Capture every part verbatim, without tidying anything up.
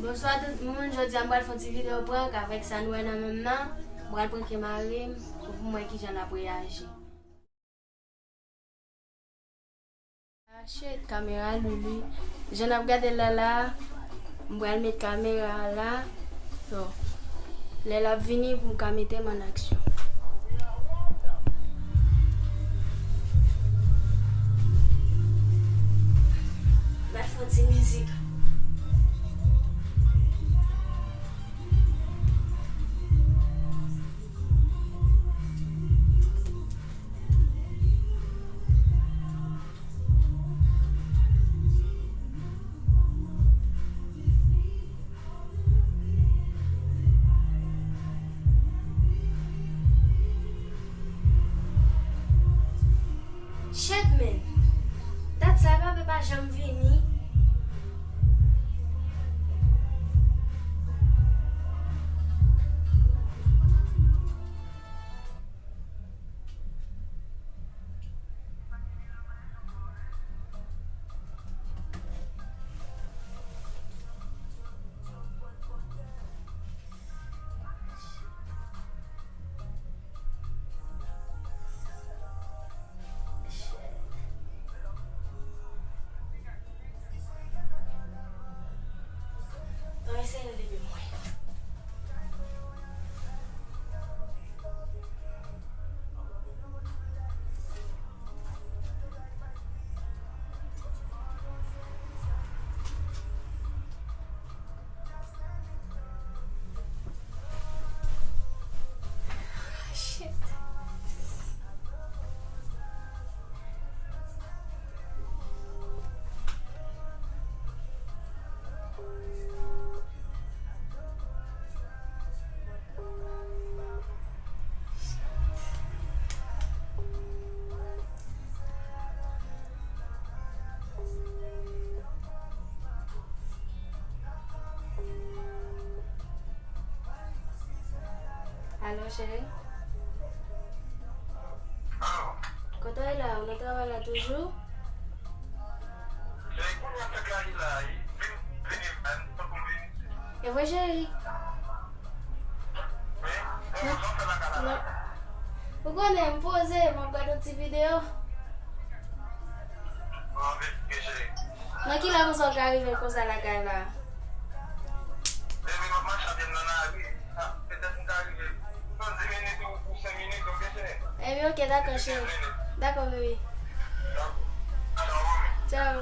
Bonswa tout moun, jodi a m pral fè yon ti videyo prank avèk sa nou wè nan men m nan. M pral pranke mari m pou m wè kijan l ap reyaji. Ah, shit, kamera lili. Jan n ap gade l la la, m pral met kamera la. So, lè l ap vini pou m ka mete m an aksyon. M pral fè yon ti mizik. Shit, man. Dat sa, papi pa janm vini. An eseye l depi mwen. Shit. Alo, cheri? Alo. Kote w ye la? Ou nan travay la toujou? Cheri, kounye a fèk la, li la, li vin, vini la, m tankou vin. E vre, cheri? Wi, e ou sa w fè lakay la? Ou konnen, m poze, m ap gade yon ti videyo. Nan ki lè konsa w ka rive konsa lakay la? Depi m ap mache ap vin nan lari, a, petèt m ka rive nan dis minit ou, ou senk minit, oke, cheri? Ebyen, oke, dakò, cheri. Dakò, bebe. Dakò. Tchaw, manmi. Tchaw.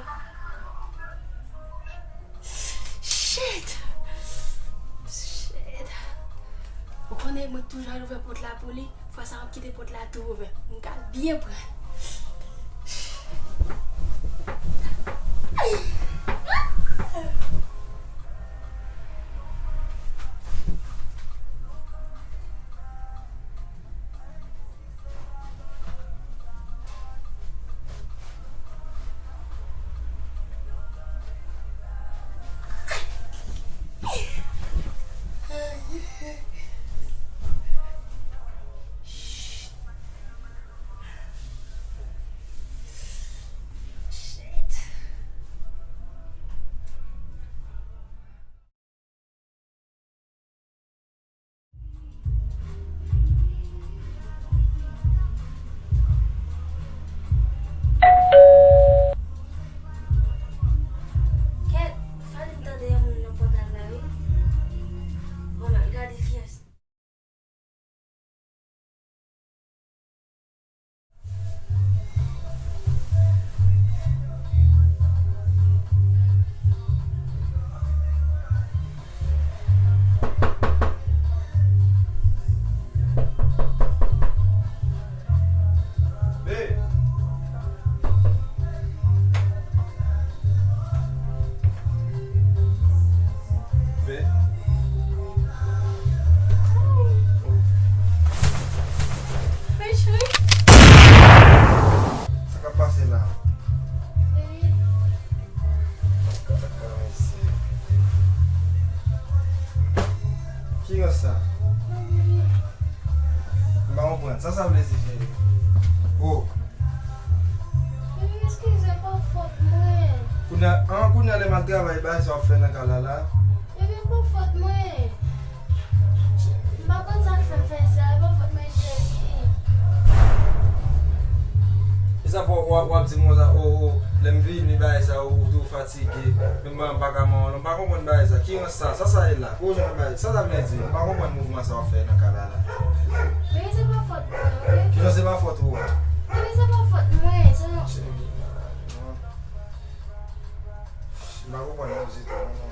Shit. Shit. Ou konnen mwen toujou al ouvè pòt la pou li. Fwa sa, m ap kite pòt la tou ouvè. M ka byen pran. Kèt, fale m tande yon moun nan pòtab la, wi. Bon, m al gade kiyès. Sa k ap pase la? Ki rans sa? M pa konprann. Sa sa vle di, cheri? Oh. Baby, eskize, pa fòt mwen. Kounye a, an, kounye a lè m al travay, bagay sa w ap fè nan kay la la. Baby, Mwen, m pa konn sa k fè m fè sa, e pa fòt mwen, cheri. E sa fè w, w ap di m konsa, o, o, lè m vini, bagay sa, ou, ou fatige, men m pa ka manyen w, m pa konprann bagay sa. Ki rans sa? Sa sa ye la? Kote w jwenn bagay? Sa sa vle di? M pa konprann mouvman sa w ap fè nan kay la la. Men se pa fòt mwen, oke? Kijan se pa fòt ou a? Men se pa fòt mwen, se non. Cheri, non. M pa konprann non, se tou, non.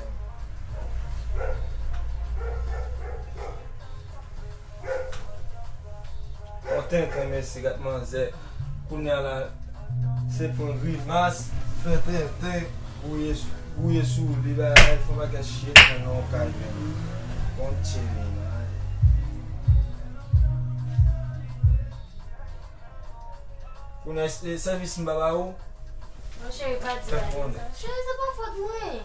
Yon tenten, mesye, gad manzè. Kounye a la, se pran grimas, fè tenten, gouye, gouye sou li, bagay, fè yon pakèt shit nan yon kay, men. Bon, cheri, man. Kounye a, e, sèvis m pa ba ou? Non, cheri, pa di bagay konsa. Cheri, se pa fòt mwen.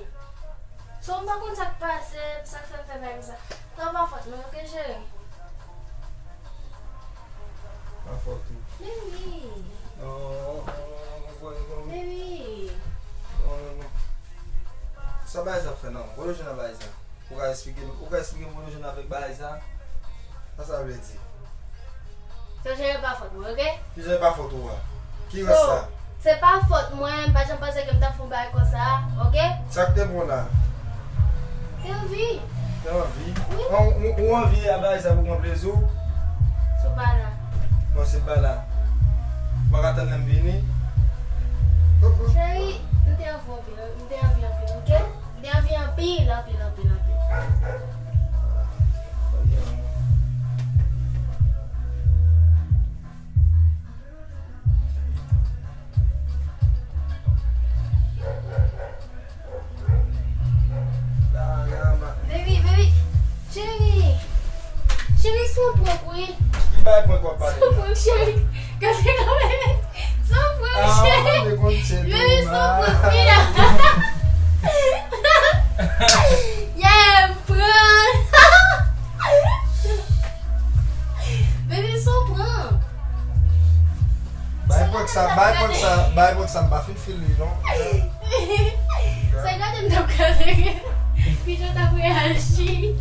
So, m pa konn sa k pase, sa k fè m fè bagay konsa. Sa pa fòt mwen, oke, cheri? Pa fòt ou. Men wi. Non, non, non, non, non, non. Men wi. Non, non, non. Sa bagay sa fè non? Kote w jwenn bagay sa? Ou ka esplike m, ou ka esplike m kote w jwenn avèk bagay sa? Sa sa vle di? Sa cheri pa fòt mwen, oke? Kijan e pa fòt ou a? Ki rès sa? Se pa fòt mwen, m pa janm panse ke m t ap fè yon bagay konsa, oke? Sa k te bon la? Te anvi. Te anvi? Wi. An, ou, ou anvi a bagay sa pou pran plezi w? Si w pa la. Bon, si m pa la. Ou pa ka tann lè m vini? Cheri, m te anvi anpil, m te anvi anpil, oke? M te anvi anpil, anpil, anpil, anpil. Baby, baby, cheri. Cheri, se yon prank, wi. Ki bay prank w ap pale la? Se yon prank, cheri. Gade kanmenm. Se yon prank, cheri. Baby, se yon prank, wi la. Yeah, prank. Baby, se yon prank. Bay prank sa, bay prank sa, bay prank sa, m pa fin feel li non. Se gade m t ap gade. Kijan w t ap reyaji?